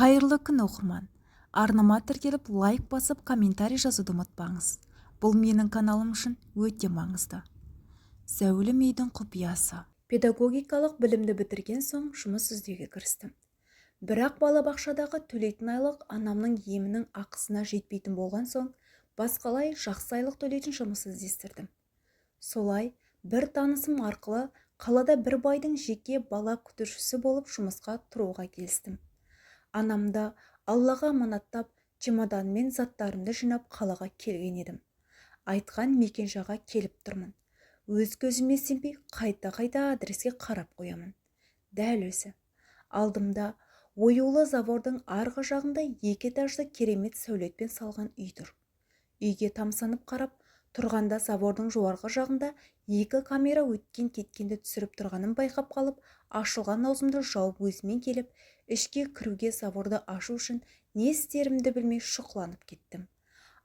Қайырлы күн, оқырман! Арнама тіркеліп, лайк басып, комментарий жазуды ұмытпаңыз. Бұл менің каналым үшін өте маңызды. Зәулім үйдің құпиясы. Педагогикалық білімді бітірген соң жұмыс іздеуге кірістім. Бірақ балабақшадағы төлейтін айлық анамның емінің ақысына жетпейтін болған соң, басқалай жақсы айлық төлейтін жұмыс іздестірдім. Солай бір танысым арқылы қалада бір байдың жеке бала күтушісі болып жұмысқа тұруға келістім. Анамды Аллаға аманаттап, чемоданмен заттарымды жинап, қалаға келген едім. Айтқан мекенжайға келіп тұрмын. Өз көзіме сенбей, қайта-қайта адреске қарап қоямын. Дәл өзі. Алдымда оюлы забордың арғы жағында екі этажды керемет сәулетпен салған үй тұр. Үйге тамсанып қарап тұрғанда, забордың жоғарғы жағында екі камера өткен-кеткенді түсіріп тұрғанын байқап қалып, ашылған аузымды жауып, өзімен келіп, ішке кіруге заборды ашу үшін не істерімді білмей шұқыланып кеттім.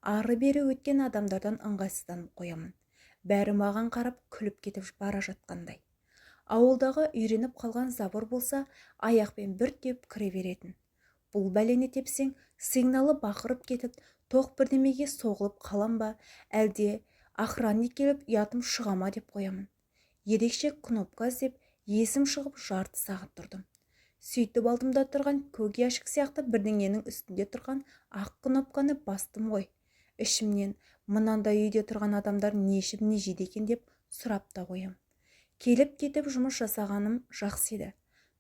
Ары-бері өткен адамдардан ыңғайсызданып қоямын. Бәрі маған қарап күліп кетіп бара жатқандай. Ауылдағы үйреніп қалған забор болса, аяқпен бір теуіп кіре беретін. Бұл бәлені тепсең, сигналы бақырып кетіп, тоқ бірдемеге соғылып қалам ба, әлде охранник келіп ұятым шыға ма деп қоямын. Ерекше кнопка іздеп, есім шығып, жарты сағат тұрдым. Сөйтіп алдымда тұрған көк ящик сияқты бірдеңенің үстінде тұрған ақ кнопканы бастым ғой. Ішімнен мынандай үйде тұрған адамдар не ішіп, не жейді екен деп сұрап та қоям. Келіп-кетіп жұмыс жасағаным жақсы еді.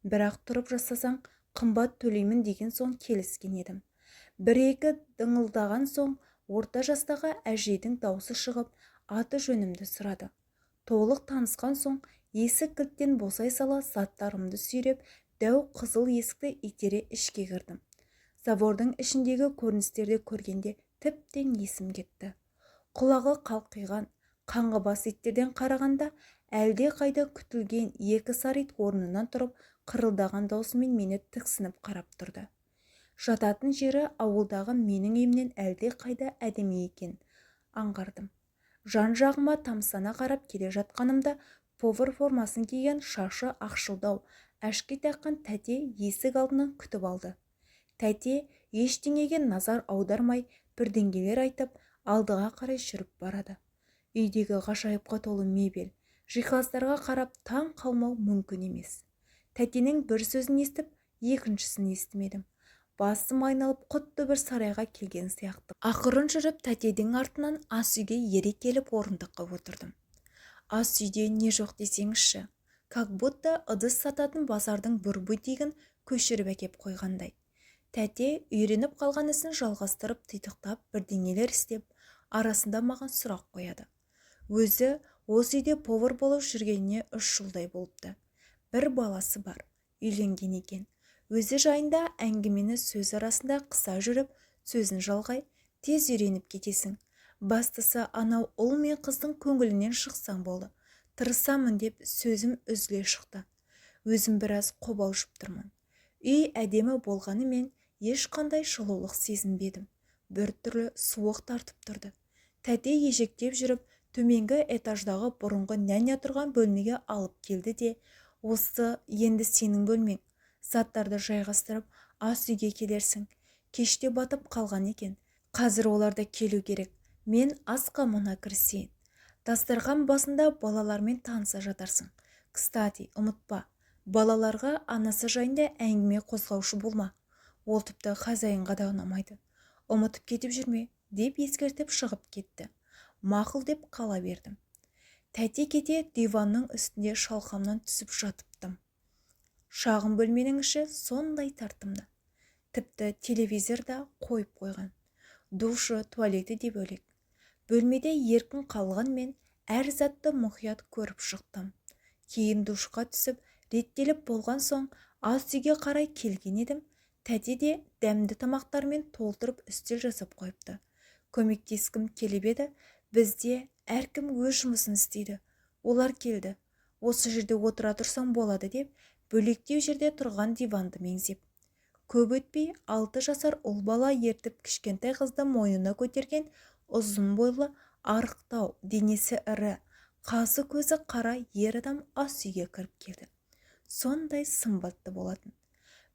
Бірақ тұрып жасасаң, қымбат төлеймін деген соң келіскен едім. Бір-екі дыңылдаған соң орта жастағы әжейдің даусы шығып, аты жөнімді сұрады. Толық танысқан соң есік кілттен босай сала заттарымды сүйреп, дәу қызыл есікті итере ішке кірдім. Забордың ішіндегі көріністерді көргенде тіптен есім кетті. Құлағы қалқиған қаңғыбас иттерден қарағанда әлде қайда күтілген екі сары ит орнынан тұрып, қырылдаған даусымен мені тіксініп қарап тұрды. Жататын жері ауылдағы менің үйімнен әлде қайда әдемі екен аңғардым. Жан-жағыма тамсана қарап келе жатқанымда повар формасын киген, шашы ақшылдау, әшке таққан тәте есік алдынан күтіп алды. Тәте ештеңеге назар аудармай, бірдеңелер айтып, алдыға қарай жүріп барады. Үйдегі ғажайыпқа толы мебель, жиһаздарға қарап таң қалмау мүмкін емес. Тәтенің бір сөзін естіп, екіншісін естімедім. Басым айналып, құтты бір сарайға келген сияқты. Ақырын жүріп, тәтедің артынан ас үйге ере келіп, орындыққа отырдым. Ас үйде не жоқ десеңізші! Как будто ыдыс сататын базардың бір бутигін көшіріп әкеп қойғандай. Тәте үйреніп қалған ісін жалғастырып, титықтап бірдеңелер істеп, арасында маған сұрақ қояды. Өзі осы үйде повар болып жүргеніне 3 жылдай болыпты. Бір баласы бар, үйленген екен. Өзі жайында әңгімені сөз арасында қыса жүріп, сөзін жалғай: «Тез үйреніп кетесің. Бастысы, анау ұл мен қыздың көңілінен шықсаң болды. Тырысамын», – деп сөзім үзіле шықты. Өзім біраз қобалжып тұрмын. Үй әдемі болғанымен, ешқандай жылулық сезінбедім. Бір түрлі суық тартып тұрды. Тәте ежектеп жүріп, төменгі этаждағы бұрынғы няня тұрған бөлмеге алып келді де: «Осы енді сенің бөлмең. Заттарды жайғастырып, ас үйге келерсің. Кеште батып қалған екен. Қазір олар да келу керек. Мен ас қамына кірісейін. Дастархан басында балалармен таныса жатарсың. Кстати, ұмытпа, балаларға анасы жайында әңгіме қозғаушы болма. Ол тіпті хозяинға да ұнамайды. Ұмытып кетіп жүрме», – деп ескертіп шығып кетті. Мақұл деп қала бердім. Тәте кете диванның үстінде шалқамнан түсіп жатыптым. Шағын бөлменің іші сондай тартымды. Тіпті телевизор да қойып қойған. Душы, туалеті де бөлек. Бөлмеде еркін қалғанмен, әр затты мұқият көріп шықтым. Кейін душқа түсіп, реттеліп болған соң ас үйге қарай келген едім, тәте де дәмді тамақтармен толтырып үстел жасап қойыпты. Көмектескім келіп еді, бізде әркім өз жұмысын істейді. Олар келді. Осы жерде отыра тұрсаң болады, деп бөлектеу жерде тұрған диванды меңзеп. Көп өтпей 6 жасар ұл бала ертіп, кішкентай қызды мойнына көтерген ұзын бойлы, арықтау, денесі ірі, қасы көзі қара ер адам ас үйге кіріп келді. Сондай сымбатты болатын.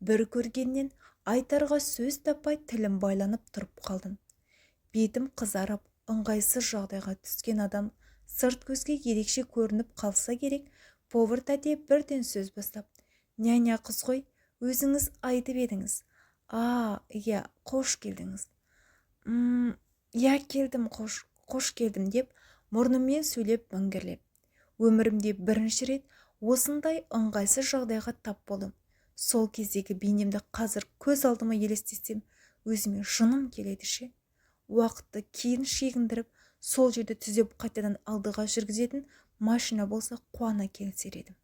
Бір көргеннен Айтарға сөз таппай тілім байланып тұрып қалдым. Бетім қызарып, ыңғайсыз жағдайға түскен адам сырт көзге ерекше көрініп қалса керек, повар тәте бірден сөз бастап, «Няня қыз ғой, өзіңіз айтып едіңіз». «А, иә, қош келдіңіз». «Иә, келдім, қош, қош келдім», деп мұрныммен сөйлеп міңгірлеп. Өмірімде бірінші рет осындай ыңғайсыз жағдайға тап болдым. Сол кездегі бейнемді қазір көз алдыма елестетсем, өзіме жыным келеді ше. Уақытты кейін шегіндіріп, сол жерде түзеп қайтадан алдыға жүргізетін машина болса, қуана келісер едім.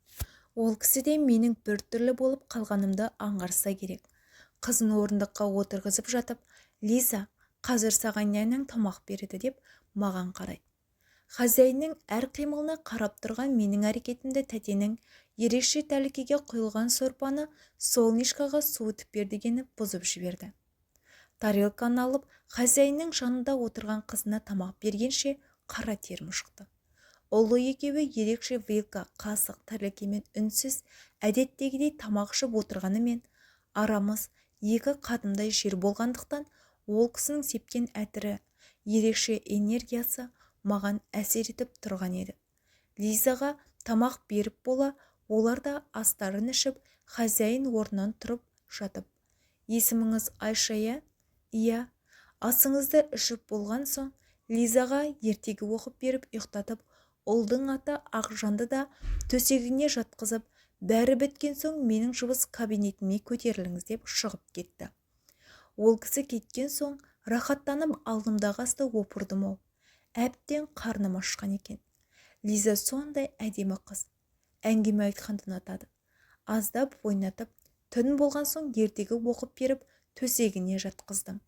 Ол кісі де менің біртүрлі болып қалғанымды аңғарса керек. Қызын орындыққа отырғызып жатып, «Лиза, қазір саған няняң тамақ береді», деп маған қарайды. Хозяинның әр қимылына қарап тұрған менің әрекетімді тәтенің ерекше тәлкеге құйылған сорпаны солнышкоға суытып бер дегені бұзып жіберді. Тарелканы алып, хозяинның жанында отырған қызына тамақ бергенше қара терім шықты. Ұлы екеуі ерекше вилка, қасық, тәрелкемен үнсіз, әдеттегідей тамақ ішіп отырғанымен, арамыз екі қадымдай жер болғандықтан, ол кісінің сепкен әтірі, ерекше энергиясы маған әсер етіп тұрған еді. Лизаға тамақ беріп бола, олар да астарын ішіп, хозяин орнынан тұрып жатып, «Есіміңіз Айша, иә?» «Иә». «Асыңызды ішіп болған соң, Лизаға ертегі оқып беріп ұйықтатып, ұлдың аты Ақжанды да төсегіне жатқызып, бәрі біткен соң менің жұмыс кабинетіме көтеріліңіз», деп шығып кетті. Ол кісі кеткен соң рахаттанып алдымдағы асты опырдым-ау. Әбден қарным ашқан екен. Лиза сондай әдемі қыз. Әңгіме айтқанды ұнатады. Аздап ойнатып, түн болған соң ертегі оқып беріп, төсегіне жатқыздым.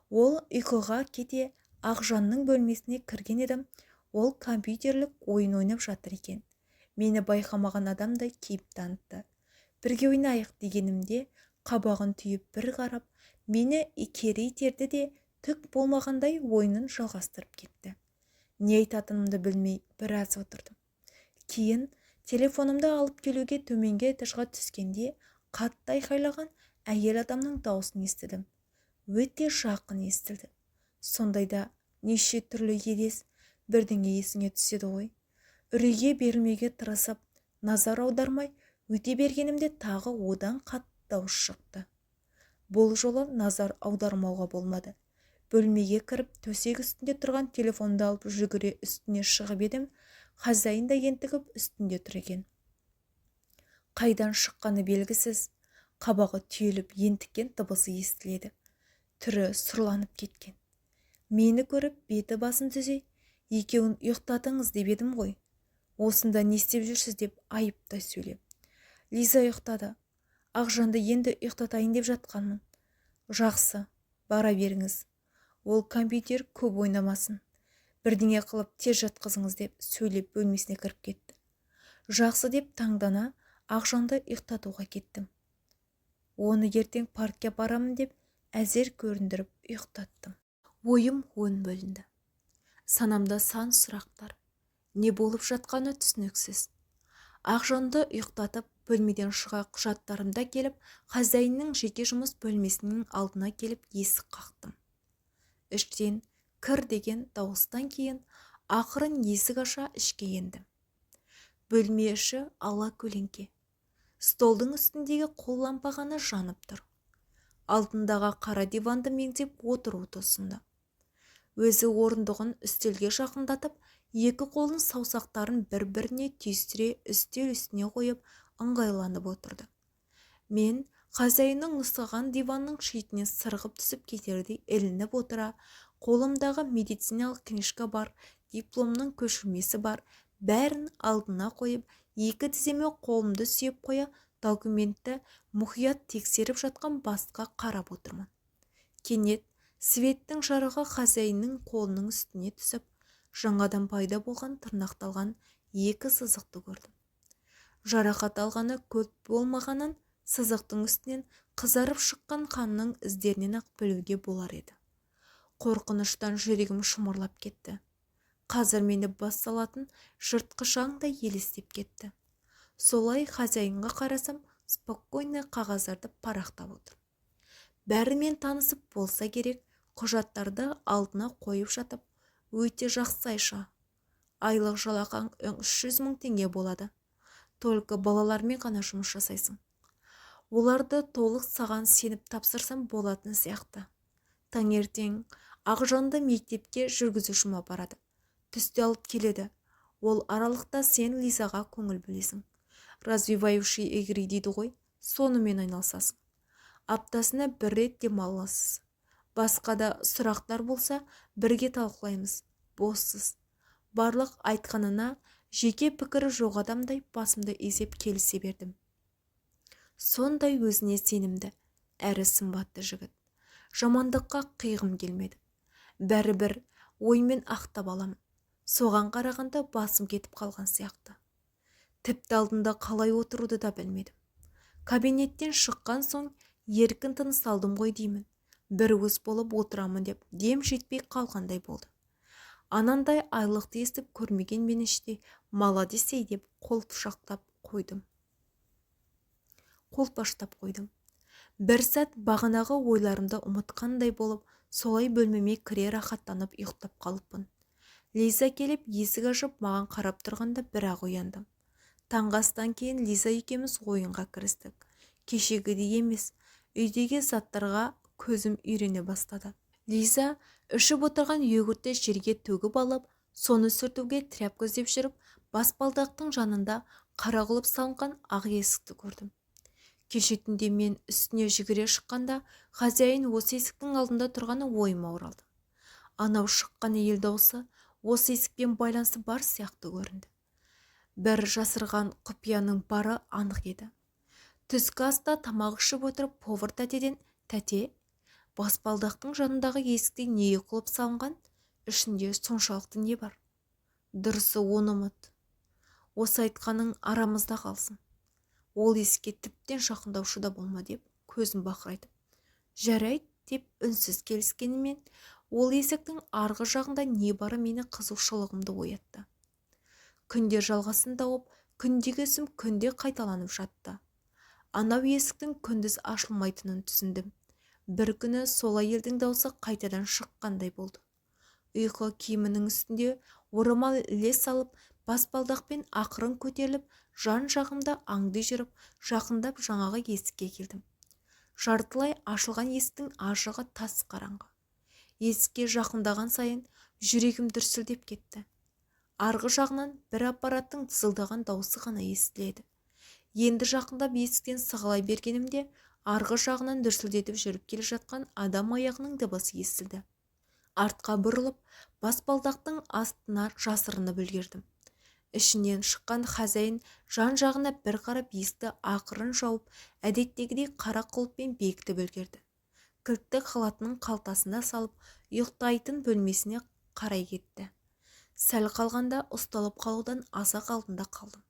Ол ұйқыға кете Ақжанның бөлмесіне кірген едім, ол компьютерлік ойын ойнап жатыр екен. Мені байқамаған адамдай кейіп танытты. Бірге ойнайық дегенімде қабағын түйіп бір қарап, мені кері итерді де түк болмағандай ойынын жалғастырып кетті. Не айтатынымды білмей біраз отырдым. Кейін телефонымды алып келуге төменгі этажға түскенде қатты айқайлаған әйел адамның даусын естідім. Өте жақын естілді. Сондайда неше түрлі елес, бірдеңе есіңе түседі ғой. Үрейге берілмеуге тырысып, назар аудармай өте бергенімде тағы одан қатты дауыс шықты. Бұл жолы назар аудармауға болмады. Бөлмеге кіріп, төсек үстінде тұрған телефонды алып жүгіре үстіне шығып едім, хозяин да ентігіп үстінде тұр екен. Қайдан шыққаны белгісіз, қабағы түйіліп ентіккен дыбысы естіледі. Түрі сұрланып кеткен. Мені көріп, беті басын түзей, «Екеуін ұйықтатыңыз деп едім ғой. Осында не істеп жүрсіз?» деп айыптай сөйлеп. «Лиза ұйықтады. Ақжанды енді ұйықтатайын деп жатқанмын». «Жақсы, бара беріңіз. Ол компьютер көп ойнамасын. Бірдеңе қылып тез жатқызыңыз», деп сөйлеп бөлмесіне кіріп кетті. Жақсы деп таңдана Ақжанды ұйықтатуға кеттім. Оны ертең паркке барамын деп әзер көріндіріп ұйықтаттым. Ойым он бөлінді. Санамда сан сұрақтар. Не болып жатқаны түсініксіз. Ақжанды ұйықтатып, бөлмеден шыға құжаттарымды әкеліп, хозяинның жеке жұмыс бөлмесінің алдына келіп есік қақтым. Іштен «кір» деген дауыстан кейін ақырын есік аша ішке ендім. Бөлме іші ала көлеңке. Столдың үстіндегі қол лампа ғана жанып тұр. Алдындағы қара диванды меңзеп отыруды ұсынды. Өзі орындығын үстелге жақындатып, екі қолын саусақтарын бір-біріне түйістіре үстел үстіне қойып, ыңғайланып отырды. Мен хозяинның нұсқаған диванның шетіне сырғып түсіп кетердей ілініп отыра, қолымдағы медициналық книжка бар, дипломның көшірмесі бар, бәрін алдына қойып, екі тіземе қолымды сүйеп қоя, документті мұқият тексеріп жатқан басқа қарап отырмын. Кенет светтің жарығы хозяинның қолының үстіне түсіп, жаңадан пайда болған тырнақталған екі сызықты көрдім. Жарақат алғаны көп болмағанын сызықтың үстінен қызарып шыққан қанның іздерінен-ақ білуге болар еді. Қорқыныштан жүрегім шымырлап кетті. Қазір мені бас салатын жыртқыш аңдай елестеп кетті. Солай хозяинға қарасам, спокойно қағаздарды парақтап отыр. Бәрімен танысып болса керек, құжаттарды алдына қойып жатып, өте жақсы, Айша. Айлық жалақың 300 мың теңге болады. Только балалармен ғана жұмыс жасайсың. Оларды толық саған сеніп тапсырсам болатын сияқты. Таңертең Ақжанды мектепке жүргізушім апарады. Түсте алып келеді. Ол аралықта сен Лизаға көңіл бөлесің. Развивающие игры дейді ғой, сонымен айналысасың. Аптасына бір рет демаласыз. Басқа да сұрақтар болса, бірге талқылаймыз. Боссыз. Барлық айтқанына жеке пікірі жоқ адамдай басымды изеп келісе бердім. Сондай өзіне сенімді, әрі сымбатты жігіт. Жамандыққа қиғым келмеді. Бәрібір оймен ақтап аламын. Соған қарағанда басым кетіп қалған сияқты. Тіпті алдында қалай отыруды да білмедім. Кабинеттен шыққан соң еркін тыныс алдым ғой деймін. Бір уыс болып отырамын деп дем жетпей қалғандай болды. Анандай айлықты естіп көрмеген мен іштей молодец ей деп қолпаштап қойдым. Қолпаштап қойдым. Бір сәт бағанағы ойларымды ұмытқандай болып, солай бөлмеме кіре рахаттанып ұйықтап қалыппын. Лиза келіп есік ашып маған қарап тұрғанда бірақ ояндым. Таңғы астан кейін Лиза екеуміз ойынға кірістік. Кешегідей емес, үйдегі заттарға көзім үйрене бастады. Лиза ішіп отырған йогуртты жерге төгіп алып, соны сүртуге тряпка іздеп жүріп, баспалдақтың жанында қара құлып салынған ақ есікті көрдім. Кеше түнде мен үстіне жүгіре шыққанда хозяин осы есіктің алдында тұрғаны ойыма оралды. Анау шыққан әйел даусы осы есікпен байланысы бар сияқты көрінді. Бір жасырған құпияның бары анық еді. Түскі аста тамақ ішіп отырып повар тәтеден: «Тәте, баспалдақтың жанындағы есікте неге құлып салынған? Ішінде соншалықты не бар?» «Дұрысы, оны ұмыт. Осы айтқаның арамызда қалсын. Ол есікке тіптен жақындаушы да болма», деп көзін бақырайтып. «Жарайды», деп үнсіз келіскенімен, ол есіктің арғы жағында не бары мені қызығушылығымды оятты. Күндер жалғасын тауып, күндегі ісім күнде қайталанып жатты. Анау есіктің күндіз ашылмайтынын түсіндім. Бір күні сол әйелдің даусы қайтадан шыққандай болды. Ұйқы киімінің үстінде орамал іле салып, баспалдақпен ақырын көтеріліп, жан-жағымда аңди жүріп, жақындап жаңағы есікке келдім. Жартылай ашылған есіктің ар жағы тас қараңғы. Есікке жақындаған сайын жүрегім дүрсілдеп кетті. Арғы жағынан бір аппараттың тызылдаған даусы ғана естіледі. Енді жақындап есіктен сығалай бергенімде, арғы жағынан дүрсілдетіп жүріп келе жатқан адам аяғының дыбысы естілді. Артқа бұрылып, баспалдақтың астына жасырынып үлгердім. Ішінен шыққан хозяин жан-жағына бір қарап, есікті ақырын жауып, әдеттегідей қара құлыппен бекітіп үлгерді. Кілтті халатының қалтасына салып, ұйықтайтын бөлмесіне қарай кетті. Сәл қалғанда ұсталып қалудан аз-ақ алдында қалдым.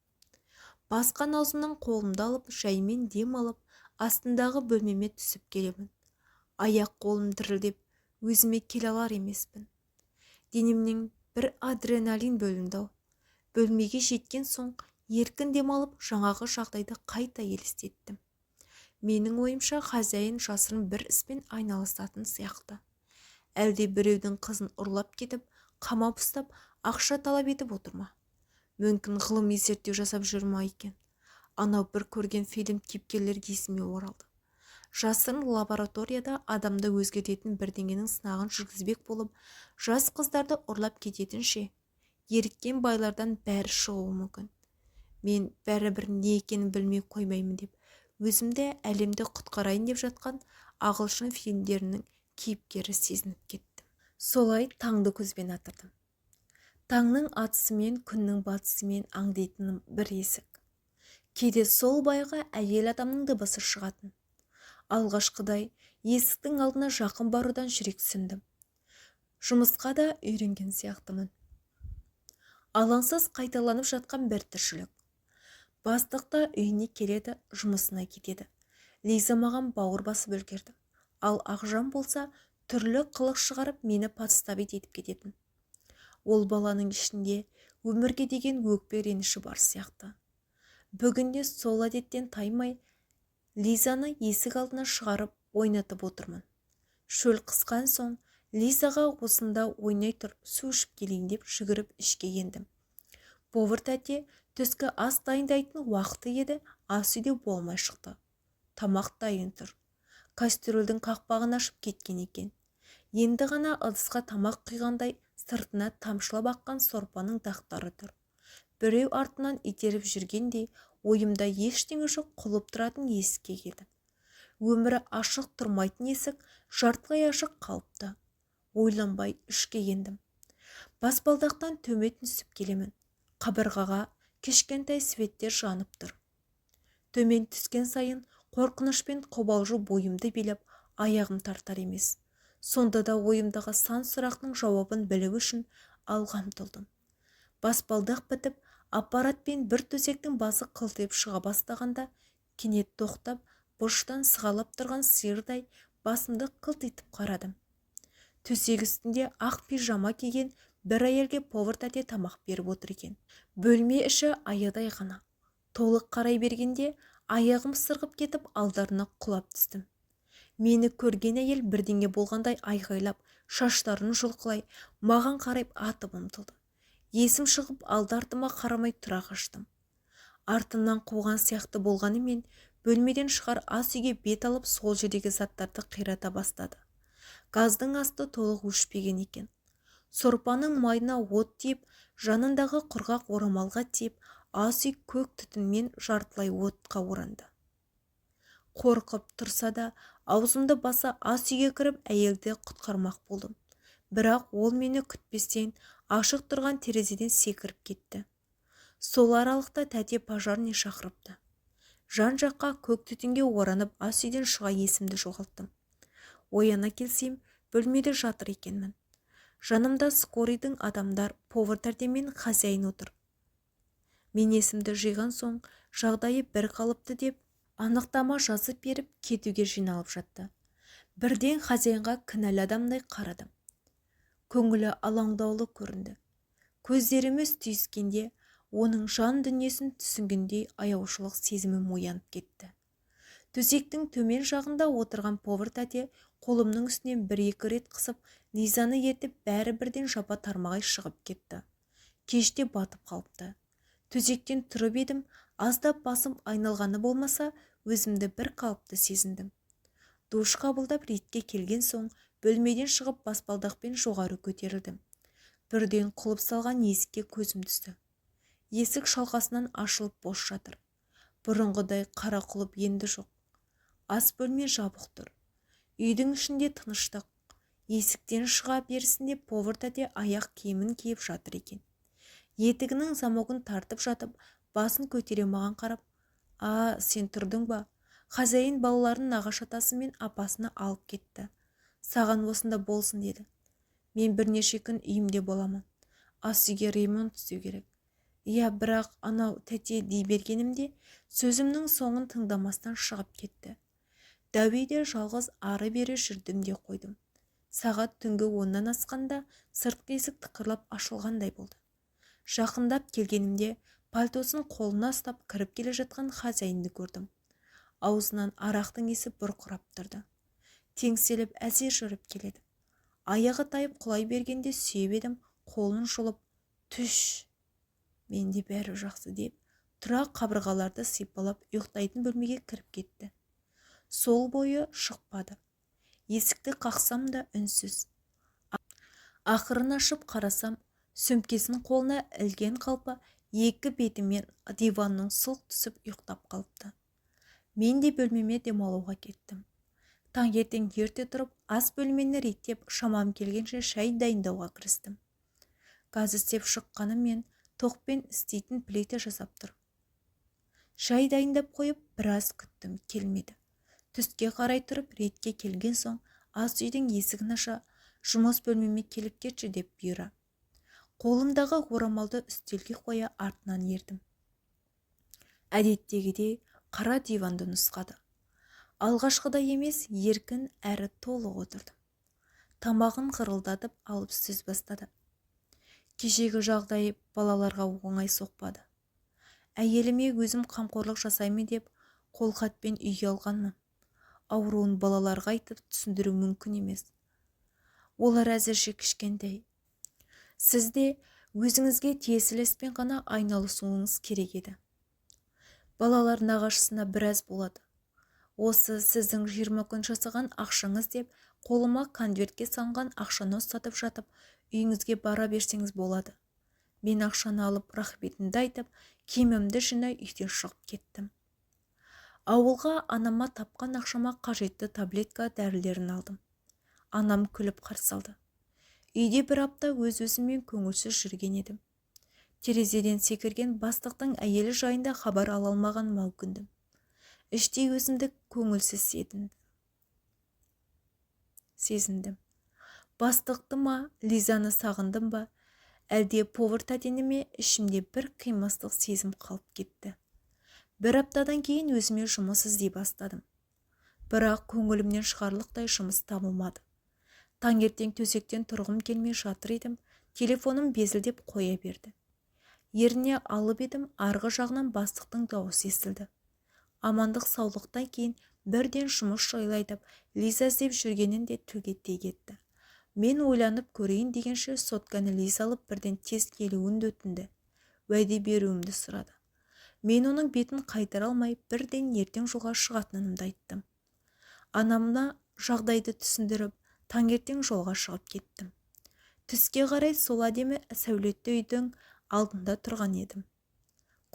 Басқан аузымнан қолымды алып, жаймен дем алып, астындағы бөлмеме түсіп келемін. Аяқ қолым дірілдеп, өзіме келе алар емеспін. Денемнен бір адреналин бөлінді-ау. Бөлмеге жеткен соң еркін дем алып, жаңағы жағдайды қайта елестеттім. Менің ойымша, хозяин жасырын бір іспен айналысатын сияқты. Әлде біреудің қызын ұрлап кетіп, қамап ұстап, ақша талап етіп отыр ма? Мүмкін, ғылыми зерттеу жасап жүр ма екен? Анау бір көрген фильм кейіпкерлері есіме оралды. Жасырын лабораторияда адамды өзгертетін бірдеңенің сынағын жүргізбек болып, жас қыздарды ұрлап кететін ше? Еріккен байлардан бәрі шығуы мүмкін. Мен бәрібір не екенін білмей қоймаймын деп, өзімді әлемді құтқарайын деп жатқан ағылшын фильмдерінің кейіпкері сезініп кеттім. Солай таңды көзбен атырдым. Таңның атысымен, күннің батысымен аңдитыным бір есік. Кейде сол байға әйел адамның дыбысы шығатын. Алғашқыдай есіктің алдына жақын барудан жүрексіндім. Жұмысқа да үйренген сияқтымын. Алаңсыз қайталанып жатқан бір тіршілік. Бастық та үйіне келеді, жұмысына кетеді. Лиза маған бауыр басып үлгерді. Ал Ақжан болса, түрлі қылық шығарып, мені подставить етіп кететін. Ол баланың ішінде өмірге деген өкпе реніші бар сияқты. Бүгінде сол әдеттен таймай, Лизаны есік алдына шығарып Ойнатып отырмын. Шөл қысқан соң Лизаға осында ойнай тұр, су ішіп келейін деп жүгіріп ішке ендім. Повар тәте түскі ас дайындайтын уақыты еді, ас үйде болмай шықты. Тамақ дайын тұр. Кастрюльдің қақпағын ашып кеткен екен. Енді ғана ыдысқа тамақ құйғандай сыртына тамшылап аққан сорпаның дақтары тұр. Біреу артынан итеріп жүргендей, ойымда ештеңе жоқ құлып тұратын есікке келдім. Өмірі ашық тұрмайтын есік жартылай ашық қалыпты. Ойланбай ішке ендім. Баспалдақтан төмен түсіп келемін. Қабырғаға кішкентай светтер жанып тұр. Төмен түскен сайын қорқыныш пен қобалжу бойымды билеп, аяғым тартар емес. Сонда да ойымдағы сан сұрақтың жауабын білу үшін алға ұмтылдым. Баспалдақ бітіп, аппарат пен бір төсектің басы қылтиып шыға бастағанда, кенет тоқтап, бұрыштан сығалап тұрған сиырдай басымды қылтитып қарадым. Төсек үстінде ақ пижама киген бір әйелге повар тәте тамақ беріп отыр екен. Бөлме іші аядай ғана. Толық қарай бергенде аяғым сырғып кетіп, алдарына құлап түстім. Мені көрген әйел бірдеңе болғандай айғайлап, шаштарын жұлқылай, маған қарай атып ұмтылды. Есім шығып, алды артыма қарамай тұра қаштым. Артымнан қуған сияқты болғанымен, бөлмеден шығар ас үйге бет алып, сол жердегі заттарды қирата бастады. Газдың асты толық өшпеген екен. Сорпаның майына от тиіп, жанындағы құрғақ орамалға тиіп, ас үй көк түтінмен жартылай отқа оранды. Қорқып тұрса да, аузымды баса ас үйге кіріп, әйелді құтқармақ болдым. Бірақ ол мені күтпестен ашық тұрған терезеден секіріп кетті. Сол аралықта тәте пожарный шақырыпты. Жан-жаққа көк түтінге оранып, ас үйден шыға есімді жоғалттым. Ояна келсем, бөлмеде жатыр екенмін. Жанымда скорыйдың адамдар, повар тәте мен хозяин отыр. Мен есімді жиған соң, жағдайы бір қалыпты деп анықтама жазып беріп кетуге жиналып жатты. Бірден хозяинға кінәлі адамдай қарадым. Көңілі алаңдаулы көрінді. Көздеріміз түйіскенде, оның жан дүниесін түсінгендей аяушылық сезімім оянып кетті. Төсектің төмен жағында отырған повар тәте қолымның үстінен бір-екі рет қысып, Лизаны ертіп бәрі бірден жапа тармағай шығып кетті. Кеште батып қалыпты. Төсектен тұрып едім, аздап басым айналғаны болмаса, өзімді бір қалыпты сезіндім. Душ қабылдап ретке келген соң, бөлмеден шығып баспалдақпен жоғары көтерілдім. Бірден құлып салған есікке көзім түсті. Есік шалқасынан ашылып бос жатыр. Бұрынғыдай қара құлып енді жоқ. Ас бөлме жабық тұр. Үйдің ішінде тыныштық. Есіктен шыға берісінде повар тәте аяқ киімін киіп жатыр екен. Етігінің замогын тартып жатып, басын көтере маған қарап, «А, сен тұрдың ба? Хозяин балаларын нағашы атасы мен апасына алып кетті. Саған осында болсын» деді. Мен бірнеше күн үйімде боламын. Ас үйге ремонт істеу керек. Иә, бірақ анау тәте дей бергенімде сөзімнің соңын тыңдамастан шығып кетті. Дәу үйде жалғыз ары-бері жүрдім де қойдым. Сағат түнгі 10-нан асқанда сыртқы есік тықырлап ашылғандай болды. Жақындап келгенімде пальтосын қолына ұстап кіріп келе жатқан хозяинді көрдім. Аузынан арақтың иісі бұрқырап тұрды. Теңселіп әзер жүріп келеді. Аяғы тайып құлай бергенде сүйеп едім, қолын жұлып, «Түш, менде бәрі жақсы» деп, тұра қабырғаларды сипалап ұйықтайтын бөлмеге кіріп кетті. Сол бойы шықпады. Есікті қақсам да үнсіз. Ақырын ашып қарасам, сөмкесін қолына ілген қалпы екі бетімен диванның сылқ түсіп ұйықтап қалыпты. Мен де бөлмеме демалуға кеттім. Таңертең ерте тұрып, ас бөлмені реттеп, шамам келгенше шай дайындауға кірістім. Газ істеп шыққанымен тоқпен істейтін плита жасап тұр. Шай дайындап қойып, біраз күттім, келмеді. Түске қарай тұрып, ретке келген соң, ас үйдің есігін аша, жұмыс бөлмеме келіп кетші деп бұйыра. Қолымдағы орамалды үстелге қоя артынан ердім. Әдеттегідей қара диванды нұсқады. Алғашқыдай емес, еркін әрі толық отырдым. Тамағын қырылдатып алып сөз бастады. Кешегі жағдай балаларға оңай соқпады. Әйеліме өзім қамқорлық жасаймын деп қолхатпен үйге алғанмын. Ауруын балаларға айтып түсіндіру мүмкін емес. Олар әзірше кішкентай. Сіз де өзіңізге тиесілі іспен ғана айналысуыңыз керек еді. Балалар нағашысына біраз болады. Осы сіздің 20 күн жасаған ақшаңыз деп қолыма конвертке салынған ақшаны ұстатып жатып, үйіңізге бара берсеңіз болады. Мен ақшаны алып, рахметімді айтып, киімімді жинай үйден шығып кеттім. Ауылға анама тапқан ақшама қажетті таблетка дәрілерін алдым. Анам күліп қарсы алды. Үйде бір апта өз-өзіммен көңілсіз жүрген едім. Терезеден секірген бастықтың әйелі жайында хабар ала алмағаныма өкіндім. Іштей өзімді көңілсіз сезіндім. Бастықты ма, Лизаны сағындым ба, әлде повар тәтені ме, ішімде бір қимастық сезім қалып кетті. Бір аптадан кейін өзіме жұмыс іздей бастадым. Бірақ көңілімнен шығарлықтай жұмыс табылмады. Таңертең төсектен тұрғым келмей жатыр едім, телефоным безілдеп қоя берді. Еріне алып едім, арғы жағынан бастықтың дауысы естілді. Амандық саулықтан кейін бірден жұмыс жайлы айтып, Лиза іздеп жүргенін де тілге тиек етті. Мен ойланып көрейін дегенше сотканы Лиза алып, бірден тез келуін өтінді. Уәде беруімді сұрады. Мен оның бетін қайтара алмай, бірден ертең жолға шығатынымды айттым. Анамна жағдайды түсіндіріп, таңертең жолға шығып кеттім. Түске қарай сол әдемі сәулетті үйдің алдында тұрған едім.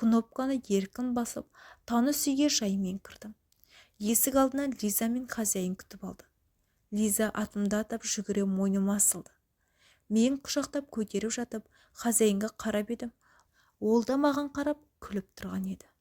Кнопканы еркін басып, таныс үйге жаймен кірдім. Есік алдынан Лиза мен хозяин күтіп алды. Лиза атымды атап жүгіре мойныма асылды. Мен құшақтап көтеріп жатып, хозяинға қарап едім, ол да маған қарап күліп тұрған еді.